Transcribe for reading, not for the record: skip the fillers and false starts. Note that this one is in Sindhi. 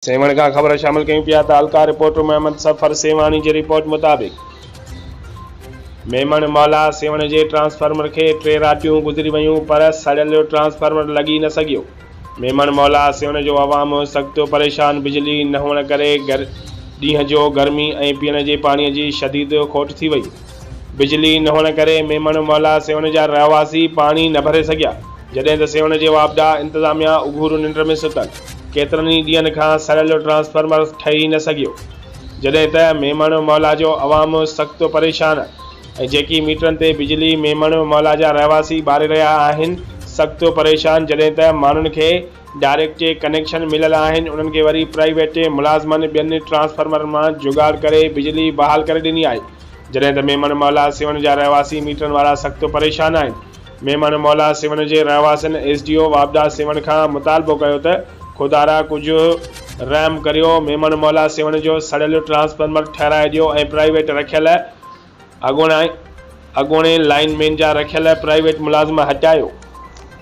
سيوهڻ کان خبر شامل ڪيون پيا ته حلقه رپورٽر محمد صفر سيوهاڻي جي رپورٽ مطابق ميمڻ مولا سيوهڻ جي ٽرانسفارمر کي ٽي راتيون گذري ويون پر سڙيل ٽرانسفارمر لڳي نه سگهيو ميمڻ مولا سيوهڻ جو عوام سخت پريشان بجلي نه هئڻ ڪري ڏينهن جو گرمي ۽ پيئڻ جي پاڻي جي شديد کوٽ ٿي وئي بجلي نه هئڻ ڪري ميمڻ محلا سيوهڻ جا رهواسي پاڻي نه ڀري سگهيا، جڏهن ته سيوهڻ جي واپڊا انتظاميا اگهور ننڊ ۾ ستل ڪيترن ئي ڏينهن کان سڙيل ٽرانسفارمر ٺهي نه سگهيو، جڏهن ته ميمڻ محلا جو عوام سخت پريشان ۽ جيڪي ميٽرن تي بجلي ميمڻ محلا جا رهواسي ٻاري رهيا آهن سخت پريشان، جڏهن ته ماڻهن کي ڊائريڪٽ ڪنيڪشن مليل آهن انهن کي وري پرائيويٽ ملازمن ٻين ٽرانسفارمرن مان جڳاڙ ڪري بجلي بحال ڪري ڏني آهي جڏهن ته ميمڻ محلا سيوهڻ جا رهواسي ميٽرن وارا سخت پريشان آهن ميمڻ محلا سيوهڻ جي رهواسين ايس ڊي او واپڊا سيوهڻ کان مطالبو ڪيو ته خدارا ڪجهه رحم ڪريو ميمڻ محلا سيوهڻ جو سڙيل ٽرانسفارمر ٺهرائي ڏيو ۽ پرائيويٽ رکيل اڳوڻي لائين مين جا رکيل پرائيويٽ ملازم هٽايو.